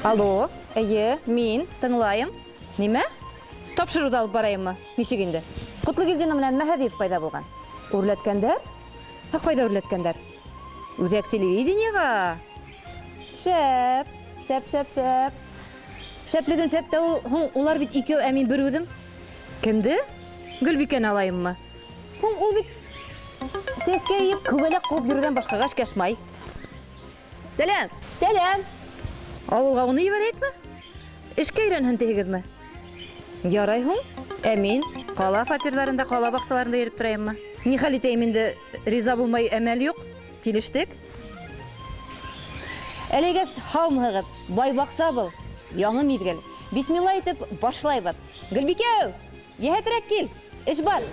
Алло, әйе, мин, тыңлайым. Нимә? Тапшырыуҙы алып барайыммы? Нисек инде? Ҡотлогилдина менән Мәһәҙиев ҡайҙа булған? Үрләткәндәр? Ә ҡайҙа үрләткәндәр? Үҙәк телевидениеға? Шәп, шәп, шәп, шәп. Шәплеген шәп тә ул, һуң улар бит икәү, ә мин бер үҙем. Кемде? Гөлбикәне алайыммы? Һуң ул бит сәскә йыйып, күбәләк ҡыуып йөрөүҙән башҡаға эшкә ашмай. Сәләм! Сәләм! Ауылға уны ебәрәйекме? Эшкә өйрәнһен тиһегеҙме? Ярай һуң. Ә мин ҡала фатирҙарында, ҡала баҡсаларында йөрөп торайыммы? Ни хәл итәйем инде, риза булмай әмәл юҡ. Килештек. Әлегәс, һаумыһығыҙ. Бай баҡса был. Яңы миҙгел. Бисмилла әйтеп башлайбыҙ. Гөлбикәү! Йәһәтерәк кил, эш бар.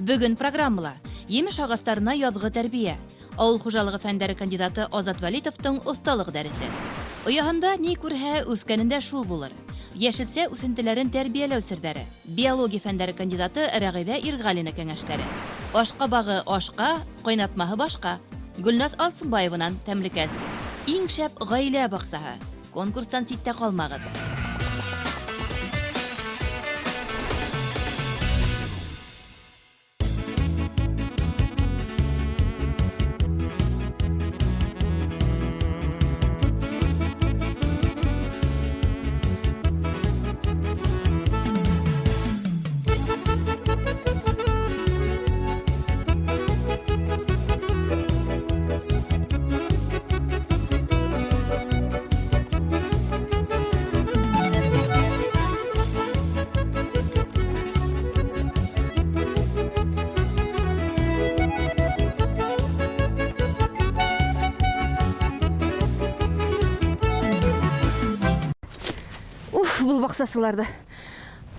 Бөгөн программала емеш ағастарына яҙғы тәрбиә. Ауыл хужалығы фәндәре кандидаты Азат Вәлитовтың оҫталыҡ дәресе. Ояһында ни күрһә, үҫкәнендә шул булыр. Йәшелсә үҫентеләрен тәрбиәләү серҙәре. Биология фәндәре кандидаты Рәғиҙә Ирғалина кәңәштәре. Ашҡабағы ашҡа, ҡайнатмаһы башҡа. Гөлназ Алсынбаеванан тәмлекәс. Иң шәп ғаилә баҡсаһы. Конкурстан ситтә ҡалмағыҙ. Уф, был баҡсасыларҙы.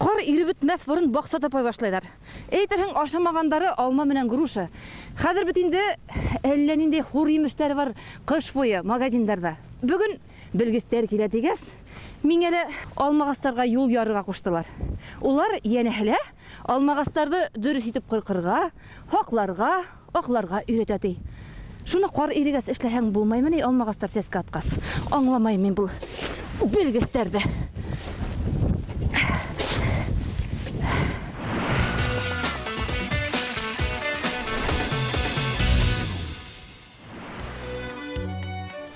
Ҡар иреп бөтмәҫ борон баҡса тапай башлайҙар. Әйтерһең, ашамағандары алма менән груша. Хәҙер бит инде әллә ниндәй хур емештәре бар ҡыш буйы магазиндарҙа. Бөгөн белгестәр килә тигәс, миңә лә алмағастарға юл ярырға ҡуштылар. Улар йәнәһе лә алмағастарҙы дөрөҫ итеп ҡырҡырға, һаҡларға, аҡларға өйрәтә ти. Шуны ҡар ирегәс эшләһәң булмаймы ни, алмағастар сәскә атҡас? Аңламайым мин был белгестәрҙе.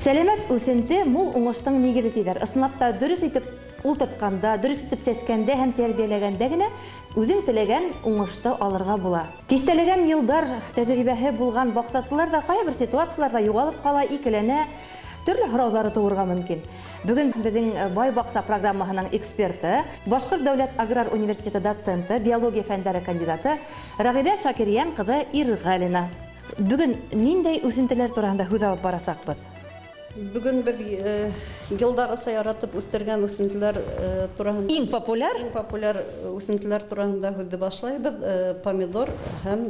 Сәләмәт үҫенте мул уңыштың нигеҙе тиҙәр. Ысынлап та, дөрөҫ итеп ултыртҡанда, дөрөҫ итеп сәскәндә һәм тәрбиәләгәндә генә үҙең теләгән уңышты алырға була. Тиҫтәләгән йылдар тәжрибәһе булған баҡсасылар ҙа ҡайһы бер ситуацияларҙа юғалып ҡала, икеләнә, төрлө һорауҙары тыуырға мөмкин. Бөгөн беҙҙең Бай баҡса программаһының эксперты, Башҡорт дәүләт аграр университеты доценты, биология фәндәре кандидаты Рәғиҙә Шакирйән ҡыҙы Ирғәлина. Бөгөн ниндәй үҫентеләр тураһында һүҙ алып барасаҡбыҙ? Бөгөн беҙ йылдағыса яратып үҫтергән үҫентеләр тураһында. Иң популяр? Иң популяр үҫентеләр тураһында һүҙҙе башлайбыҙ. Помидор һәм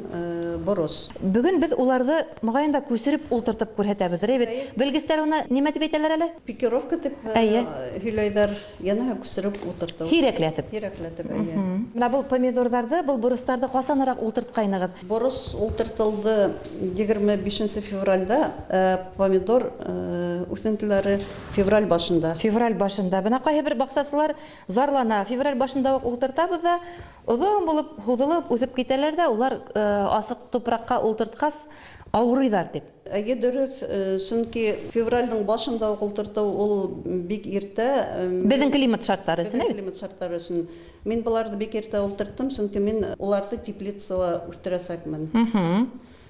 борос. Бөгөн беҙ уларҙы моғайын да күсереп ултыртып күрһәтәбеҙ, бит? Белгестәр уны нимә тип әйтәләр әле? Пикировка тип һөйләйҙәр, йәнәһе күсереп ултыртыу. Һирәкләтеп. Һирәкләтеп, эйе. Менә был помидорҙарҙы, был боростарҙы ҡасаныраҡ ултыртҡайнығыҙ? Борос ултыртылды 25 февралдә, помидор үҫентеләре февраль башында. Февраль башында. Бына ҡайһы бер баҡсасылар зарлана. Февраль башында уҡ ултыртабыҙ ҙа, оҙон булып, һуҙылып үҫеп китәләр ҙә, улар асыҡ тупраҡҡа ултыртҡас ауырыйҙар тип. Әйе, дөрөҫ, сөнки февралдең башында уҡ ултыртыу ул бик иртә. Беҙҙең климат шарттары өсөн, Беҙҙең климат шарттары өсөн. Мин быларҙы бик иртә ултырттым, сөнки мин уларҙы теплицала үҫтерәсәкмен.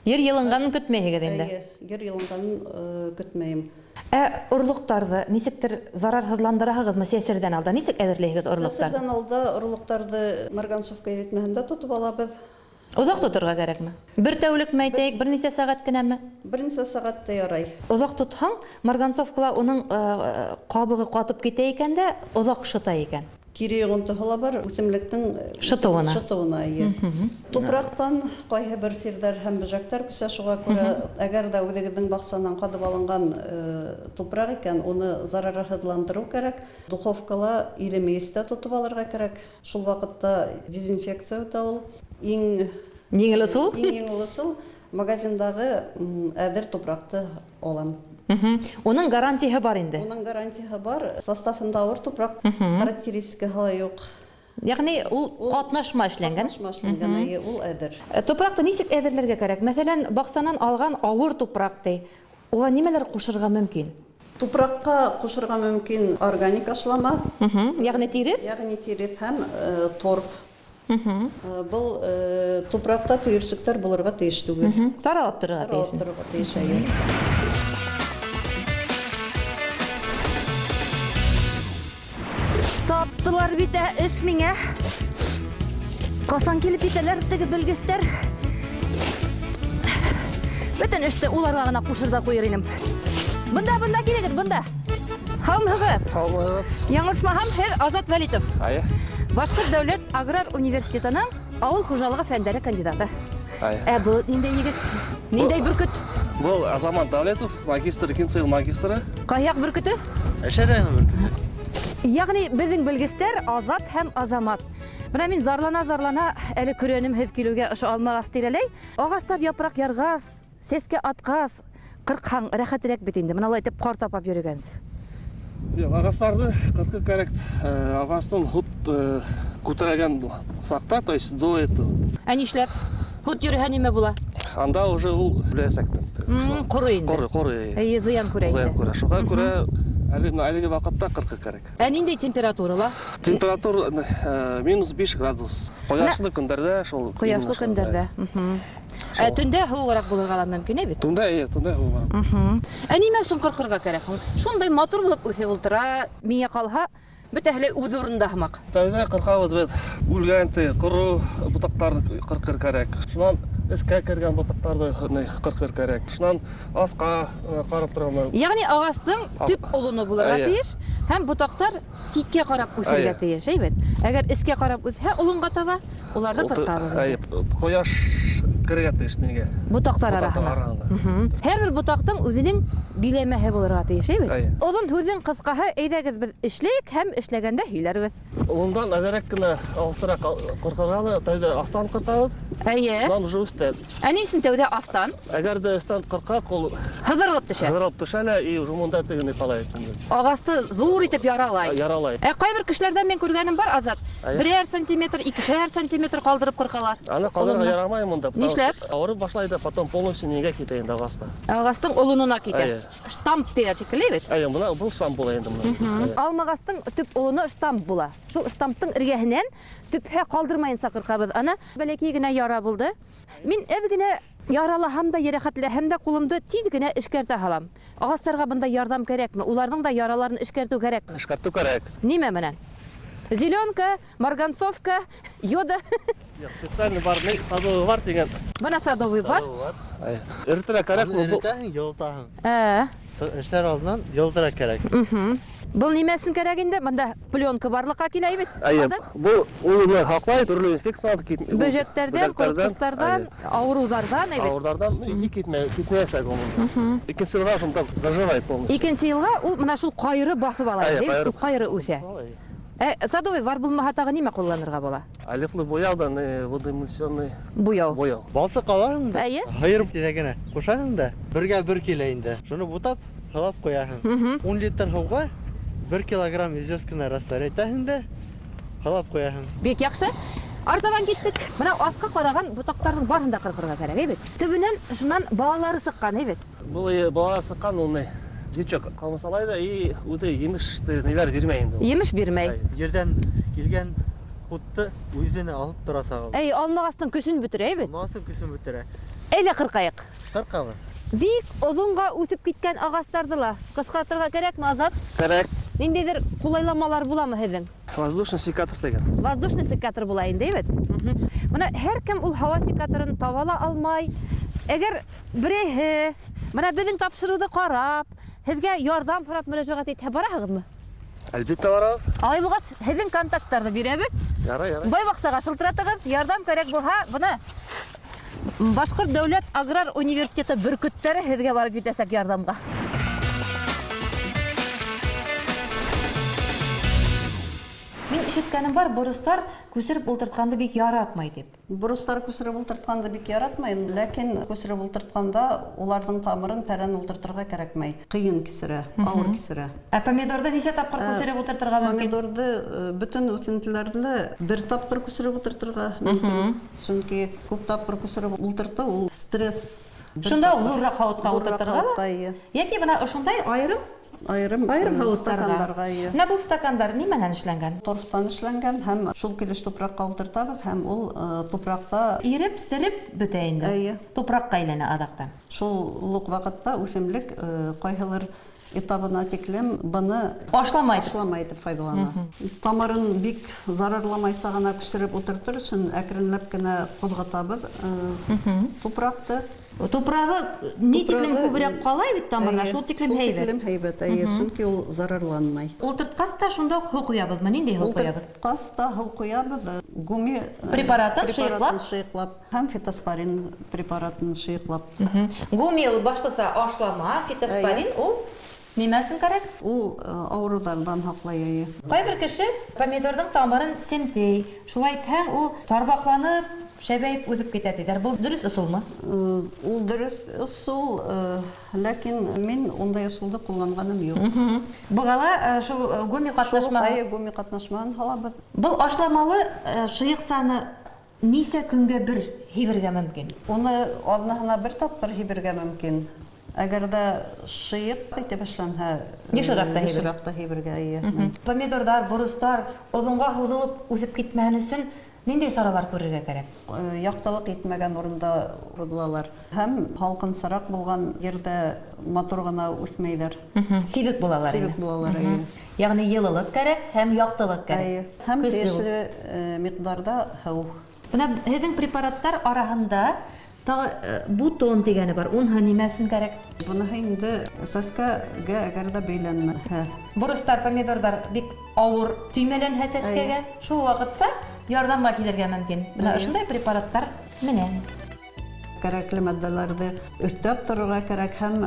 Ер йылынғанын көтмәйһегеҙ инде? Эйе, ер йылынғанын көтмәйем. Ә орлоҡтарҙы нисектер зарарһыҙландыраһығыҙмы сәсерҙән алда? Нисек әҙерләйһегеҙ орлоҡтарҙы? Сәсерҙән алда орлоҡтарҙы марганцовка эретмәһендә тотоп алабыҙ. Оҙаҡ тоторға кәрәкме? Бер тәүлекме әйтәйек, бер нисә сәғәт кенәме? Бер нисә сәғәт тә ярай. Оҙаҡ тотһаң, марганцовкала уның ҡабығы ҡатып китә икән дә, оҙаҡ шыта икән. Кире йоғонтоһо ла бар, үҫемлектең шытыуына. Шытыуына, эйе. Тупраҡтан ҡайһы бер сирҙәр һәм бөжәктәр күсә, шуға күрә, әгәр ҙә үҙегеҙҙең баҡсанан ҡаҙып алынған тупраҡ икән, уны зарарһыҙландырыу кәрәк. Духовкала или мейестә тотоп алырға кәрәк. Шул ваҡытта дезинфекция үтә ул. Иң Еңел ысул? Иң еңел ысул магазиндағы әҙер тупраҡты алам. Уның гарантияһы бар инде. Уның гарантияһы бар. Составында ауыр тупраҡ, характеристикаһы ла юҡ. Ягъни ул ҡатнашма эшләнгән. Ҡатнашма эшләнгән, әйе, ул әҙер. Тупраҡты нисек әҙерләргә кәрәк? Мәҫәлән, баҡсанан алған ауыр тупраҡ ти. Уға нимәләр ҡушырға мөмкин? Тупраҡҡа ҡушырға мөмкин органик ашлама. Ягъни тиреҫ? Ягъни тиреҫ һәм торф. Был тупраҡта төйөрсөктәр булырға тейеш түгел. Таралып торорға тейеш. Таралып торорға тейеш, әйе. Таптылар бит эш миңә. Ҡасан килеп етәләр теге белгестәр? Бөтөн эште уларға ғына ҡушыр ҙа ҡуйыр инем. Бында, бында килегеҙ, бында. Һаумыһығыҙ? Һаумыһығыҙ. Яңылышмаһам, һеҙ Азат Вәлитов. Әйе. Башҡорт дәүләт аграр университетының ауыл хужалығы фәндәре кандидаты. Әйе. Ә был ниндәй егет? Ниндәй бөркөт? Был Азамат Давлетов, магистр, икенсе йыл магистры. Ҡай яҡ бөркөтө? Әшәр районы бөркөтө. Ягъни беҙҙең белгестәр Азат һәм Азамат. Бына мин зарлана-зарлана әле көрәнем һеҙ килеүгә ошо алмағас тирәләй. Ағастар япраҡ ярғас, сәскә атҡас, ҡырҡһаң рәхәтерәк бит инде. Бына улай итеп ҡар тапап йөрөгәнсе. Юҡ, ағастарҙы ҡырҡыу кәрәк. Ағастың һут күтәргән саҡта, то есть до этого. Ә нишләп? Һут йөрөһә нимә була? Анда уже ул үләсәк. Ҡоро инде. Ҡоро, ҡоро, әйе. Әйе, зыян күрә Зыян инде. күрә. Шуға күрә әле бына әлеге ваҡытта ҡырҡыу кәрәк. Ә ниндәй температурала? Температура минус биш градус. Ҡояшлы көндәрҙә шул. Ҡояшлы көндәрҙә. Ә төндә һыуығыраҡ булырға ла мөмкин, әй бит? Төндә, әйе, төндә һыуығыраҡ. Ә нимә өсөн ҡырҡырға кәрәк һуң? Шундай матур булып үҫеп ултыра, миңә ҡалһа, бөтәһе лә үҙ урынында һымаҡ. Тәүҙә ҡырҡабыҙ беҙ. Үлгән те, ҡоро ботаҡтарҙы ҡырҡыр кәрәк. Шунан эскә кергән ботаҡтарҙы ҡырҡыр кәрәк. Шунан аҫҡа ҡарап торғандар. Ягъни ағастың төп олоно булырға Әйе. тейеш һәм ботаҡтар ситкә ҡарап үҫергә Әйе. тейеш, әйбәт. Әгәр эскә ҡарап үҫһә, олонға таба, уларҙы ҡырҡабыҙ. Әйе, ҡояш керергә тейеш нигә? Ботаҡтар Ботаҡтар араһына. араһына. Һәр бер ботаҡтың үҙенең биләмәһе булырға тейеш, әйбәт. Әйе. Оҙон һүҙҙең ҡыҫҡаһы, әйҙәгеҙ беҙ эшләйек һәм эшләгәндә һөйләрбеҙ. Ундан әҙерәк кенә алыҫыраҡ ҡырҡырға ла, тәүҙә аҫтан ҡырҡабыҙ. Әйе. Шунан уже өҫтән. Ә ни өсөн тәүҙә аҫтан? Әгәр ҙә өҫтән ҡырҡаҡ, ул Һыҙырылып төшә. Һыҙырылып төшә лә, и уже монда тегене ҡалай инде. Ағасты ҙур итеп яралай. Яралай. Ә ҡайбер кешеләрҙән мин күргәнем бар, Азат. Әйе. Берәр сантиметр, икешәр сантиметр ҡалдырып ҡырҡалар. Аны ҡалдырырға Олонна. ярамай монда, потому Нишләп? что ауырып башлай да, потом полностью нигә китә инде ағасҡа. Ағастың олонона китә. Әйе. Штамп тиҙәр шикелле бит. Әйе, бына был штамп була инде бына. Әйе. Алмағастың төп олоно штамп була. Шул штамптың эргәһенән төпһә ҡалдырмайынса ҡырҡабыҙ. Ана бәләкәй генә яра булды. Мин әҙ генә яралаһам да, йәрәхәтләһәм дә ҡулымды тиҙ генә эшкәртә һалам. Ағастарға бында ярҙам кәрәкме? Уларҙың да яраларын эшкәртеү кәрәкме? Эшкәртеү кәрәк. Нимә менән? Зеленка, марганцовка, йода. Юҡ, специально бар, ни, садовый бар тигән. Бына садовый бар. Садовый бар. Әйе. Эретергә кәрәк, Аны был эретәһең, йылытаһың. Ә. Эшләр алдынан йылытырға кәрәк. Был нимә өсөн кәрәк инде? Бында пленка барлыҡҡа килә бит. Әйе, Азат? был ул уны һаҡлай, төрлө инфекциялар кит-, Бөжәктәрҙән, бөжәктәрҙән, ҡоротҡостарҙан, әйе. ауырыуҙарҙан, әйбит. Ауырыуҙарҙан, ну, и китмәйәсәк ул монда. Икенсе йылға шунда заживает полностью. Икенсе йылға ул мына шул ҡайыры баҫып ала, Әйе, әйбит? ҡайыры. Ул ҡайыры үҫә. Әйе. Ә, садовый вар булмаһа тағы нимә ҡулланырға була? Олифлы буяу да, не водоэмульсионный Буяу. буяу. Балсыҡ алаһың да, Әйе. һыйыр тиҙәгенә ҡушаһың да, бергә бер килә инде. Шуны бутап, һылап ҡуяһың. 10 литр һыуға 1 килограмм известканы растворять итәһең дә, һылап ҡуяһың. Бик яҡшы. Артабан киттек. Бына аҫҡа ҡараған ботаҡтарҙың барыһын да ҡырҡырға кәрәк, әйбит. Төбөнән шунан балалары сыҡҡан, әйбит. Был балалар сыҡҡан, ул ни? Дичок ҡамасалай да и үҙе емеште ниләр бирмәй инде ул. Емеш бирмәй. Әйе. Ерҙән килгән һутты үҙенә алып тора сағыл. Әй, алмағастың көсөн бөтөрә, әйбит. Алмағастың көсөн бөтөрә. Әйҙә ҡырҡайыҡ. Ҡырҡабыҙ. Бик оҙонға үҫеп киткән ағастарҙы ла ҡыҫҡартырға кәрәкме, Азат? Кәрәк. Ниндәйҙер ҡулайламалар буламы һеҙҙең? Воздушный секатор тигән. Воздушный секатор була инде, әйбәт. Бына һәр кем ул һауа секаторын таба ла алмай. Әгәр берәйһе бына беҙҙең тапшырыуҙы ҡарап, һеҙгә ярҙам һорап мөрәжәғәт итһә, бараһығыҙмы? Әлбиттә барабыҙ. Алай булғас, һеҙҙең контакттарҙы бирәбеҙ. Ярай, ярай. Бай баҡсаға шылтыратығыҙ, ярҙам кәрәк булһа, бына Башҡорт дәүләт аграр университеты бөркөттәре һеҙгә барып етәсәк ярҙамға. Мин ишеткәнем бар, боростар күсереп ултыртканды бик яратмай дип. Боростар күсереп ултыртканды бик яратмай, ләкин күсереп ултыртканда уларның тамырын тәрән ултыртырга кәрәкмәй. Кыен кисерә, авыр кисерә. Ә помидорды нисә тапкыр күсереп ултыртырга мөмкин? Помидорды бөтен үсентеләрне бер тапкыр күсереп ултыртырга мөмкин. Чөнки күп тапкыр күсереп ултырту ул стресс. Шунда ук зуррак һавытка ултыртырга да? Яки менә ошондай айрым Айрым һавытларга. Менә был стакандар нимәнән эшләнгән? Торфтан эшләнгән һәм шул килеш тупракка ултыртабыз һәм ул тупракта иреп, сереп бөтә инде. Әйе. Тупракка әйләнә аҙаҡтан. Шул ук ваҡытта үҫемлек ҡайһылыр этабына тиклем быны Ашламай. Ашламай итеп файҙалана. Тамырын бик зарарламайса ғына күсереп ултыртыр өсөн әкренләп кенә ҡуҙғатабыҙ тупраҡты. Тупрағы ни тиклем күберәк ҡалай бит тамырҙа, шул тиклем һәйбәт. Шул тиклем һәйбәт, әйе, сөнки ул зарарланмай. Ултыртҡас та шунда уҡ һыу ҡуябыҙмы? Ниндәй һыу ҡуябыҙ? Ултыртҡас та һыу ҡуябыҙ, гуми препаратын шыйыҡлап, шыйыҡлап һәм фитоспорин препаратын шыйыҡлап. Гуми ул башлыса ашлама, фитоспорин ул нимәсен кәрәк? Ул ауырыуҙарҙан һаҡлай, әйе. Ҡайбер кеше помидорҙың тамырын семтей, шулай итһәң ул тарбаҡланып, шәбәйеп үҫеп китә тиҙәр. Был дөрөҫ ысулмы? Ул дөрөҫ ысул, ләкин мин ундай ысулды ҡулланғаным юҡ. Бығала шул гуми ҡатнашмаһы. Әйе, гуми ҡатнашмаһын һалабыҙ. Был ашламалы шыйыҡсаны нисә көнгә бер һибергә мөмкин? Уны аҙнаһына бер тапҡыр һибергә мөмкин. Әгәр ҙә шыйыҡ итеп эшләнһә, Йышыраҡ та һибергә. Йышыраҡ та һибергә, эйе. Помидорҙар, боростар оҙонға һуҙылып үҫеп китмәһен өсөн ниндәй саралар күрергә кәрәк? Яҡтылыҡ етмәгән урында булалар. Һәм һалҡынсараҡ булған ерҙә матур ғына үҫмәйҙәр. Сибек булалар инде. Сибек булалар, эйе. Ягъни йылылыҡ кәрәк һәм яҡтылыҡ кәрәк. Эйе. Һәм Көслө тейешле миҡдарҙа һыу. Бына һеҙҙең препараттар араһында тағы бутон тигәне бар. Уныһы нимә өсөн кәрәк? Быныһы инде сәскәгә әгәр ҙә бәйләнмәһә. Боростар, помидорҙар бик ауыр төймәләнһә сәскәгә, шул ваҡытта ярҙамға килергә мөмкин. Бына ошондай препараттар менән. Кәрәкле матдәләрҙе өҫтәп торорға кәрәк һәм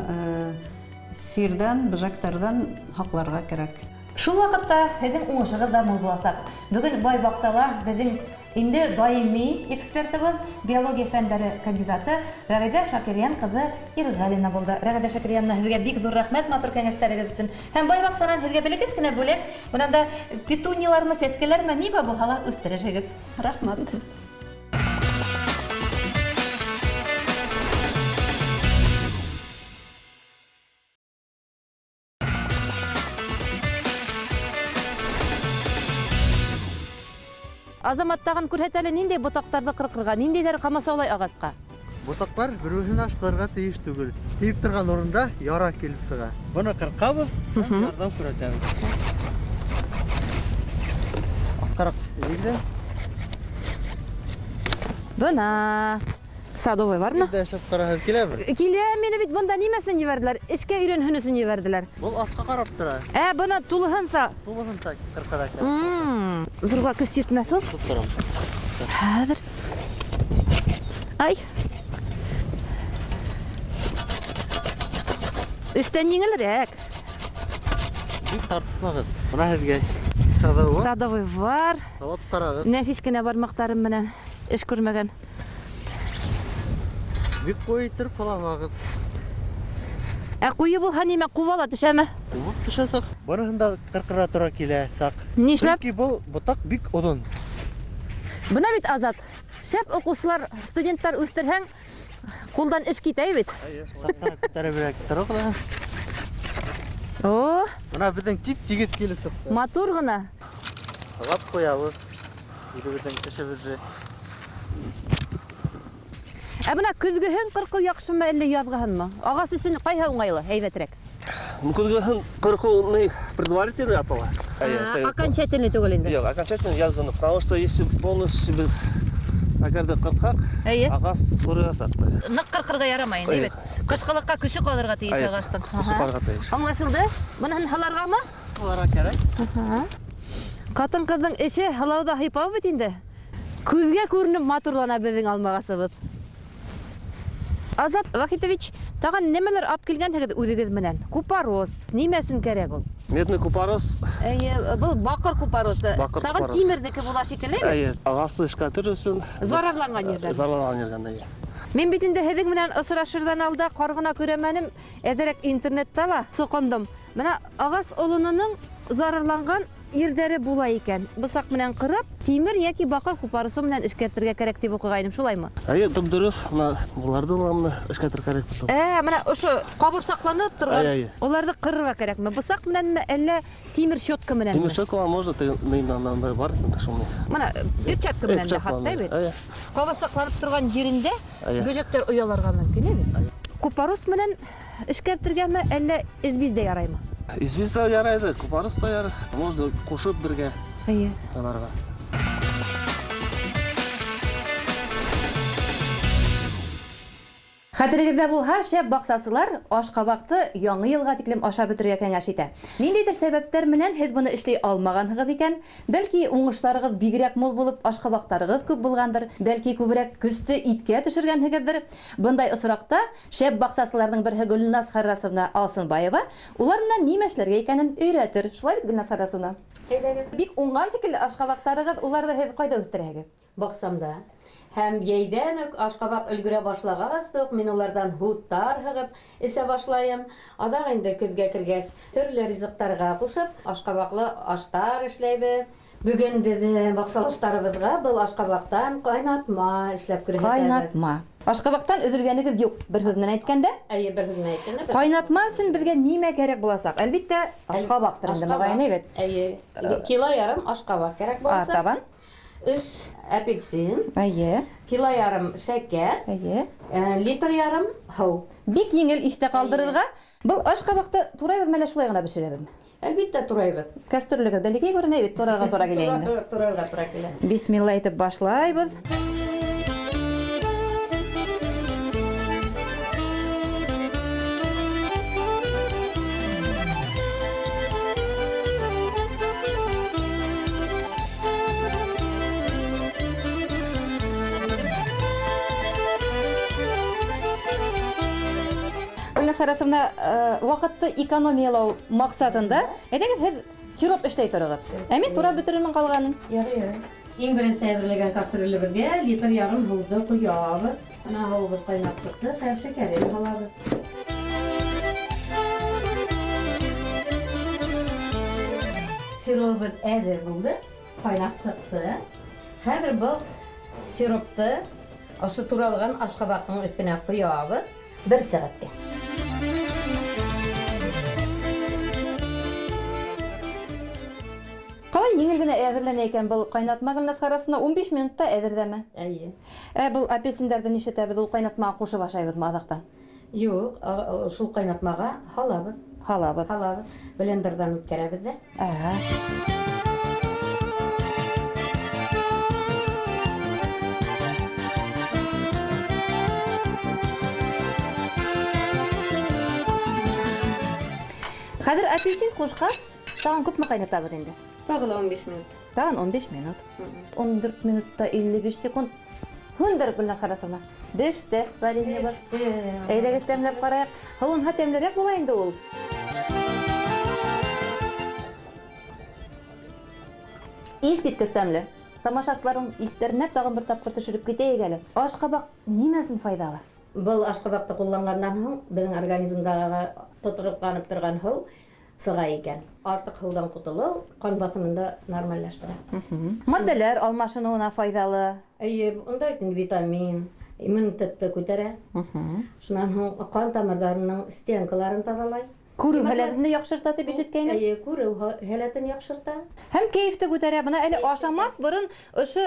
сирҙән, бөжәктәрҙән һаҡларға кәрәк. Шул ваҡытта һеҙҙең уңышығыҙ ҙа мул буласаҡ. Бөгөн бай баҡсала беҙҙең инде даими экспертыбыҙ, биология фәндәре кандидаты Рәғиҙә Шакирйән ҡыҙы Ирғәлина булды. Рәғиҙә Шакирйәновна, һеҙгә бик ҙур рәхмәт матур кәңәштәрегеҙ өсөн. Һәм бай баҡсанан һеҙгә бәләкәс кенә бүләк. Бынан да петуниялармы, сәскәләрме, нимә булһа ла үҫтерерһегеҙ. Рәхмәт. Азамат, тағын күрһәт әле, ниндәй ботаҡтарҙы ҡырҡырға, ниндәйҙәр ҡамасаулай ағасҡа? Ботаҡтар бер-береһен ашҡырға тейеш түгел. Тейеп торған урында яра килеп сыға. Быны ҡырҡабыҙ һәм ярҙам күрһәтәбеҙ. Аҫҡараҡ эйелде. Бына садовый бармы? Беҙ ҙә эшләп ҡараһыҙ киләме? Килә, мине бит бында нимәсен ебәрҙеләр? Эшкә өйрәнһен өсөн ебәрҙеләр. Был аҫҡа ҡарап тора. Ә, бына тулыһынса. Тулыһынса ҡырҡырға кәрәк. Ҙурға көс етмәҫ ул. Тотоп торам. Хәҙер. Ай. Өҫтән еңелерәк. Бик тартмағыҙ. Бына һеҙгә садовый. Садовый бар. Һалып ҡарағыҙ. Нәфис кенә бармаҡтарым менән эш күрмәгән. Бик ҡуйы иттереп һаламағыҙ. Ә ҡуйы булһа нимә, ҡыуа ла төшәме? Ҡыуып төшә саҡ. Быныһын да ҡырҡырға тура килә саҡ. Нишләп? Сөнки был ботаҡ бик оҙон. Бына бит, Азат, шәп уҡыусылар, студенттар үҫтерһәң, ҡулдан эш китә бит. Саҡ ҡына күтәреберәк тороғоҙ. О! Бына беҙҙең тип-тигеҙ килеп сыҡты. Матур ғына. Һалап ҡуябыҙ үҙебеҙҙең кешебеҙҙе. Ә бына көҙгөһөн ҡырҡыу яҡшымы, әллә яҙғыһынмы? Ағас өсөн ҡайһы уңайлы, һәйбәтерәк? Көҙгөһөн ҡырҡыу ни предварительный атала. Окончательный түгел инде. Юҡ, окончательный яҙғыны, потому что если полностью беҙ әгәр ҙә ҡырҡһаҡ, ағас ҡурыясаҡ. Ныҡ ҡырҡырға ярамай инде, бит. Ҡышҡылыҡҡа көсө ҡалырға тейеш ағастың. Көсө ҡалырға тейеш. Аңлашылды? Быныһын һаларғамы? Һаларға кәрәк. Ҡатын-ҡыҙҙың эше һалауҙа һыйпау бит инде. Күҙгә күренеп матурлана беҙҙең алмағасыбыҙ. Азат Вахитович, тагын нимәләр алып килгәнһегеҙ үҙегеҙ менән? Купорос. Нимә өсөн кәрәк ул? Медный купорос. Әйе, был баҡыр купоросы. Баҡыр Тагын купоросы. тимерҙеке була шикелле бит? Әйе, ағасты эшкәртер өсөн. Зарарланған ерҙән. Зарарланған ерҙән, әйе. Мин бит инде һеҙҙең менән осрашырҙан алда ҡар ғына күрәмәнем, әҙерәк интернетта ла соҡондом. Бына ағас олонының зарарланған ерҙәре була икән. Бысаҡ менән ҡырып, тимер йәки баҡыр купоросы менән эшкәртергә кәрәк тип уҡығайным, шулаймы? Әйе, дөп дөрөҫ. Бына быларҙы ла бына эшкәртер кәрәк бит. Бына ошо ҡабырсаҡланып торған, Әйе, әйе. уларҙы ҡырырға кәрәкме? Бысаҡ менәнме, әллә тимер щетка менәнме? Тимер щетка можно, ты на бар, шуны. Бына перчатка менән дә хатта бит. Әйе. Ҡабырсаҡланып торған ерендә Әйе. бөжәктәр ояларға мөмкин, әйе? Купорос менән эшкәртергәме, әллә известь дә яраймы? Известь дә ярайды, купорос та ярай. Можно ҡушып бергә Әйе. аларға. Хәтерегеҙҙә булһа, шәп баҡсасылар ашҡабаҡты яңы йылға тиклем ашап бөтөргә кәңәш итә. Ниндәйҙер сәбәптәр менән һеҙ быны эшләй алмағанһығыҙ икән, бәлки уңыштарығыҙ бигерәк мул булып, ашҡабаҡтарығыҙ күп булғандыр, бәлки күберәк көстө иткә төшөргәнһегеҙҙер. Бындай осраҡта шәп баҡсасыларҙың береһе Гөлназ Харрасовна Алсынбаева улар менән нимә эшләргә икәнен өйрәтер. Шулай бит, Гөлназ Харрасовна? Әйҙәгеҙ. Бик уңған шикелле ашҡабаҡтарығыҙ, уларҙы һеҙ ҡайҙа үҫтерәһегеҙ? Баҡсамда. Һәм йәйҙән үк ашҡабаҡ өлгөрә башлағас уҡ мин уларҙан һуттар һығып эсә башлайым. Аҙаҡ инде көҙгә кергәс төрлө ризыҡтарға ҡушып ашҡабаҡлы аштар эшләйбеҙ. Бөгөн беҙ баҡсалаштарыбыҙға был ашҡабаҡтан ҡайнатма эшләп күрһәтәбеҙ. Ҡайнатма. Ашҡабаҡтан өҙөлгәнегеҙ юҡ, бер һүҙ менән әйткәндә. Әйе, бер һүҙ менән әйткәндә, бер Ҡайнатма өсөн беҙгә нимә кәрәк буласаҡ? Әлбиттә, ашҡабаҡтыр инде, Ашҡабаҡ. моғайын, әйбәт. Әйе, кило ярым ашҡабаҡ кәрәк буласаҡ. Артабан. Өс апельсин. Әйе. Кило ярым шәкәр. Әйе. Литр ярым һыу. Бик еңел иҫтә ҡалдырырға. Был ашҡабаҡты турайбыҙ мәллә шулай ғына бешерәбеҙме? Әлбиттә турайбыҙ. Кәстрүлегеҙ бәләкәй күренә бит, турарға тура килә инде. Турарға тура килә. Бисмилла әйтеп башлайбыҙ. Гөлназ Харрасовна, ваҡытты экономиялау маҡсатында, әйҙәгеҙ, һеҙ сироп эшләй тороғоҙ. Ә мин тура бөтөрөрмөн ҡалғанын. Ярай, ярай. Иң беренсе әҙерләгән кастрюлебеҙгә литр ярым һыуҙы ҡоябыҙ. Бына һыуыбыҙ ҡайнап сыҡты, хәҙер шәкәрен һалабыҙ. Сиробыбыҙ әҙер булды, ҡайнап сыҡты. Хәҙер был сиропты ошо туралған ашҡабаҡтың өҫтөнә ҡоябыҙ бер сәғәткә. Ҡалай еңел генә әҙерләнә икән был ҡайнатма, Гөлназ Харрасовна, 15 минутта әҙерҙәме? Әйе. Был апельсиндарҙы нишләтәбеҙ, ул ҡайнатмаға ҡушып ашайбыҙмы аҙаҡтан? Юҡ, шул ҡайнатмаға һалабыҙ. Һалабыҙ. Һалабыҙ. Блендерҙан үткәрәбеҙ ҙә. Хәҙер апельсин ҡушҡас, тағын күпме ҡайнатабыҙ инде? Тағы ла 15 минут. Тағын 15 минут. 14 минутта 55 секунд. Һүндер, Гөлназ Харрасовна. Беште вареньебыҙ. Беште. Әйҙәгеҙ тәмләп ҡарайыҡ. Һыуынһа тәмлерәк була инде ул. Иҫ киткес тәмле. Тамашасыларҙың иҫтәренә тағын бер тапҡыр төшөрөп китәйек әле. Ашҡабаҡ нимә өсөн файҙалы? Был ашҡабаҡты ҡулланғандан һуң беҙҙең организмдағы тотороҡланып торған һыу сыға икән. Артыҡ һыуҙан ҡотолоу ҡан баҫымын да нормаллаштыра. Матдәләр алмашыныуына файҙалы. Эйе, унда бит инде витамин, иммунитетты күтәрә. Шунан һуң ҡан тамырҙарының стенкаларын таҙалай. Күреү һәләтен яҡшырта тип ишеткәйнем. Эйе, күреү һәләтен яҡшырта. Һәм кәйефте күтәрә. Бына әле ашамаҫ борон ошо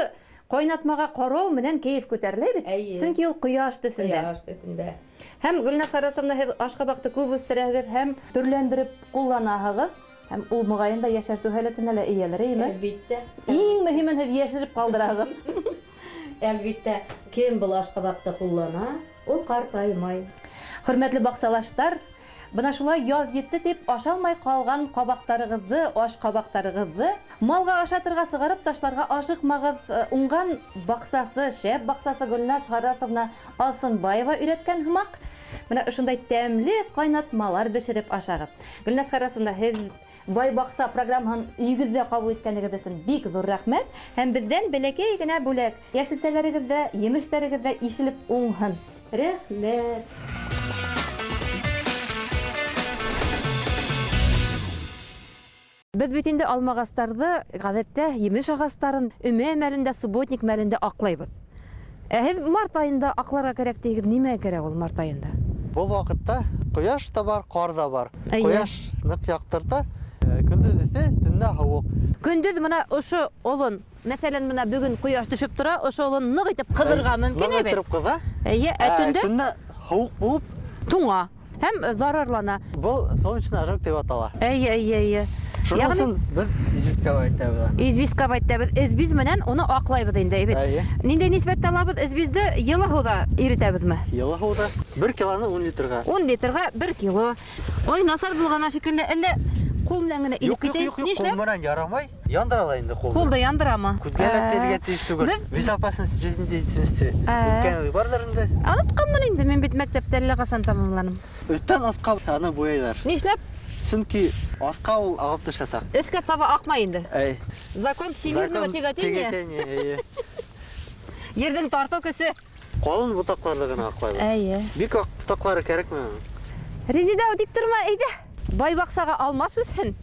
ҡайнатмаға ҡарау менән кәйеф күтәрелә бит. Эйе. Сөнки ул ҡояш төҫөндә. Ҡояш төҫөндә. Һәм Гөлназ Харрасовна, һеҙ ашҡабаҡты күп үҫтерәһегеҙ һәм төрләндереп ҡулланаһығыҙ. Һәм ул моғайын да йәшәртеү һәләтенә лә эйәлер, эйеме? Әлбиттә. Иң мөһимен һеҙ йәшереп ҡалдыраһығыҙ. Әлбиттә, кем был ашҡабаҡты ҡуллана, ул ҡартаймай. Хөрмәтле баҡсалаштар, Бына шулай яҙ етте тип ашалмай ҡалған ҡабаҡтарығыҙҙы, аш ҡабаҡтарығыҙҙы малға ашатырға сығарып ташларға ашыҡмағыҙ. Уңған баҡсасы, шәп баҡсасы Гөлназ Харасовна Алсынбаева өйрәткән һымаҡ. Бына ошондай тәмле ҡайнатмалар бешереп ашағыҙ. Гөлназ Харасовна, һеҙ Бай баҡса программаһын өйөгөҙҙә ҡабул иткәнегеҙ өсөн бик ҙур рәхмәт. Һәм беҙҙән бәләкәй генә бүләк. Йәшелсәләрегеҙ ҙә, емештәрегеҙ ҙә ишелеп уңһын. Рәхмәт. Беҙ бит инде алмағастарҙы ғәҙәттә емеш ағастарын өмә мәлендә, субботник мәлендә аҡлайбыҙ. Ә һеҙ март айында аҡларға кәрәк тиһегеҙ, нимә кәрәк ул март айында? Был ваҡытта ҡояш та бар, ҡар ҙа бар. Эйе. Ҡояш ныҡ яҡтырта, көндөҙ эҫе, төнлә һыуыҡ. Көндөҙ бына ошо олон, мәҫәлән, бына бөгөн ҡояш төшөп тора, ошо олон ныҡ итеп ҡыҙырға мөмкин Ныҡ бит. итеп ҡыҙа. Эйе, ә төндә? Төндә һыуыҡ булып туңа һәм зарарлана. Был солнечный ожог тип атала. Эйе, эйе, эйе. Шуның Ягъни өсөн беҙ известковать итәбеҙ аны. Известковать итәбеҙ. Эзбиз менән уны аҡлайбыҙ инде, әйбәт. Эйе. Ниндәй нисбәттә алабыҙ эзбизде? Йылы һыуҙа иретәбеҙме? Йылы һыуҙа. 1 килоны 10 литрға. 10 литрға 1 кило. Ой, насар булған шикелле, әллә ҡул менән генә иреп Юҡ, юҡ, китә? юҡ, юҡ, Нишләп? ҡул менән ярамай, яндыра ла инде ҡулды. Ҡулды яндырамы? Күҙгә лә тейергә тейеш түгел. Беҙ Безопасность жизнедеятельности. Үткән барҙыр инде. Онотҡанмын инде, мин бит мәктәптә әллә ҡасан тамамланым. Өҫтән аҫҡа аны буяйҙар. Нишләп? Сөнки аҫҡа ул ағып төшәсәк. Өҫкә таба аҡмай инде. Әй. Закон всемирного Закон тяготения. тяготения, әйе. Ерҙең тартыу көсө. Ҡалын ботаҡларҙы ғына аҡлайбыҙ. Әйе. Бик аҡ ботаҡлары кәрәкме уның? Резеда, тик торма, әйҙә. Бай баҡсаға алмаш үҫһен.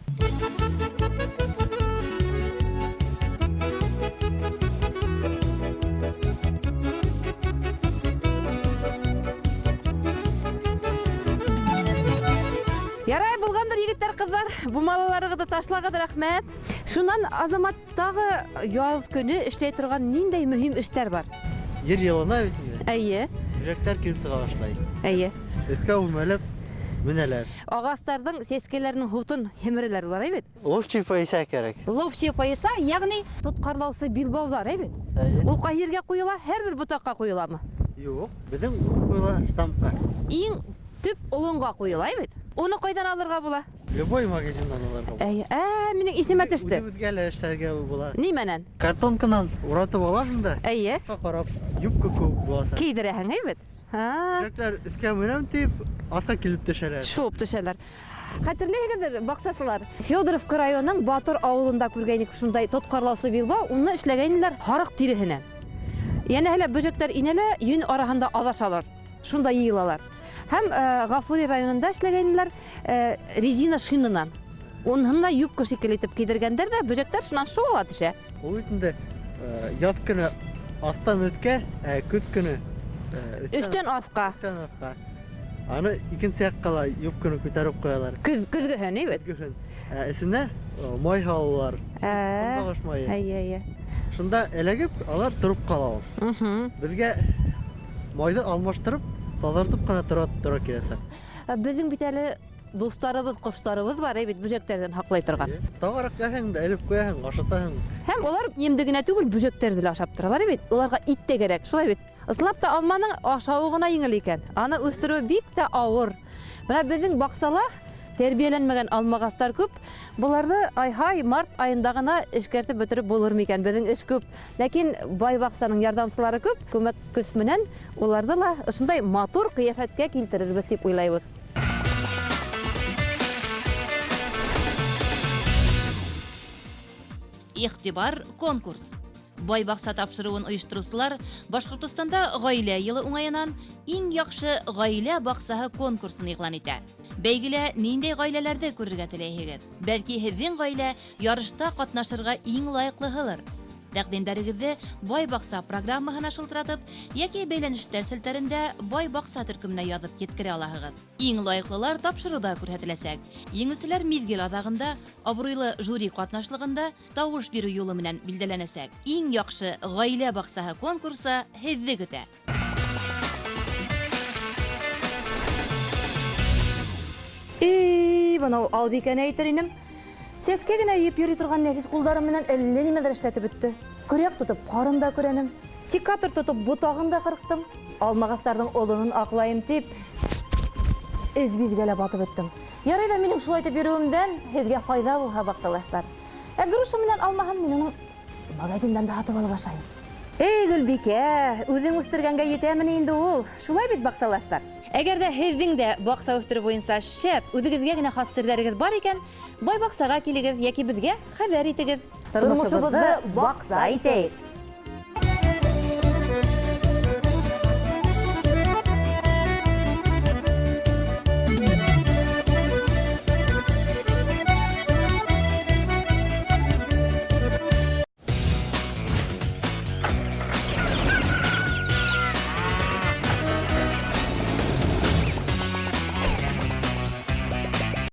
Ярай булғандыр, егеттәр, ҡыҙҙар. Бумалаларығыҙҙы ташлағыҙ, рәхмәт. Шунан, Азамат, тағы яҙ көнө эшләй торған ниндәй мөһим эштәр бар? Ер йылына бит инде. Эйе. Бөжәктәр килеп сыға башлай. Эйе. Өҫкә үрмәләп менәләр. Ағастарҙың сәскәләренең һутын һемерәләр улар, әйбәт? Ловчий пояса кәрәк. Ловчий пояса, ягъни тотҡарлаусы билбауҙар, әйбәт? Эйе. Ул ҡай ергә ҡуйыла? Һәр бер ботаҡҡа ҡуйыламы? Юҡ, беҙҙең ул ҡуйыла штампҡа. Иң төп олонға ҡуйыла, әйбәт? Уны ҡайҙан алырға була? Любой магазиндан алырға була. Әй, минең иҫемә төштө. Үҙебеҙгә лә эшләргә була. Нимәнән? Картонканан уратып алаһың да. Эйе. Өҫкә ҡарап, юбка кеүек буласаҡ. Кейҙерәһең, әйбәт? Һа. Бөжәктәр өҫкә менәм тип, аҫҡа килеп төшәләр. Шыуып төшәләр. Хәтерләйһегеҙҙер, баҡсасылар, Федоровка районының Батыр ауылында күргәйнек шундай тотҡарлаусы билбау, уны эшләгәйнеләр һарыҡ тиреһенән. Йәнәһе лә бөжәктәр инә лә йөн араһында аҙашалар, шунда йыйылалар. Һәм Ғафури районында эшләгәйнеләр резина шинанан. Уныһын да юбка шикелле итеп кейҙергәндәр ҙә, бөжәктәр шунан шыуала төшә. Ул бит инде яҙ көнө аҫтан өҫкә, көҙ көнө Өҫтән аҫҡа. Өҫтән аҫҡа. Аны икенсе яҡҡа ла юбканы күтәреп ҡуялар. Көҙгөһөн, әйбәт? Көҙгөһөн. Эсенә май һалалар. Көнбағыш майы. Әйе, әйе. Шунда эләгеп, алар тороп ҡала ул. Беҙгә майҙы алмаштырып, таҙартып ҡына тора киләсәк. Беҙҙең бит әле дуҫтарыбыҙ, ҡоштарыбыҙ бар, әйбәт, бөжәктәрҙән һаҡлай торған. Эйе. Тағыраҡ яһаң да элеп ҡуяһың, ашатаһың. Һәм улар емде генә түгел, бөжәктәрҙе лә ашап торалар, әйбәт. Уларға ит тә кәрәк, шулай бит. Ысынлап та алманың ашауы ғына еңел икән. Аны үҫтереү бик тә ауыр. Бына беҙҙең баҡсала тәрбиәләнмәгән алмағастар күп. Быларҙы ай-һай март айында ғына эшкәртеп бөтөрөп булыр микән? Беҙҙең эш күп. Ләкин бай баҡсаның ярҙамсылары күп. Күмәк көс менән уларҙы ла ошондай матур ҡиәфәткә килтерербеҙ тип уйлайбыҙ. Иғтибар конкурс. Бай баҡса тапшырыуын ойоштороусылар Башҡортостанда ғаилә йылы уңайынан иң яҡшы ғаилә баҡсаһы конкурсын иғлан итә. Бәйгелә ниндәй ғаиләләрҙе күрергә теләйһегеҙ? Бәлки һеҙҙең ғаилә ярышта ҡатнашырға иң лайыҡлыһылыр. Тәҡдимдәрегеҙҙе Бай баҡса программаһына шылтыратып йәки бәйләнештәр селтәрендә Бай баҡса төркөмөнә яҙып еткерә алаһығыҙ. Иң лайыҡлылар тапшырыуҙа күрһәтеләсәк. Еңеүселәр миҙгел аҙағында абруйлы жюри ҡатнашлығында тауыш биреү юлы менән билдәләнәсәк. Иң яҡшы ғаилә баҡсаһы конкурсы һеҙҙе көтә. Эй, бынау Албикәне әйтер инем. Сәскә генә йыйып йөрөй торған нәфис ҡулдары менән әллә нимәләр эшләтеп бөттө. Көрәк тотоп ҡарын да көрәнем, секатор тотоп ботағын да ҡырҡтым. Алмағастарҙың олонон аҡлайым тип Эс бизгә лә батып бөттөм. Ярай ҙа минең шулай итеп йөрөүемдән һеҙгә файҙа булһа, баҡсалаштар. Ә груша менән алмаһын мин уның магазиндан да һатып алып ашайым. Эй, Гөлбикә, үҙең үҫтергәнгә етәме инде ул? Шулай бит, баҡсалаштар. Әгәр ҙә һеҙҙең дә баҡса үҫтереү буйынса шәп, үҙегеҙгә генә хас серҙәрегеҙ бар икән, бай баҡсаға килегеҙ йәки беҙгә хәбәр итегеҙ. Тормошобоҙҙо баҡса итәйек.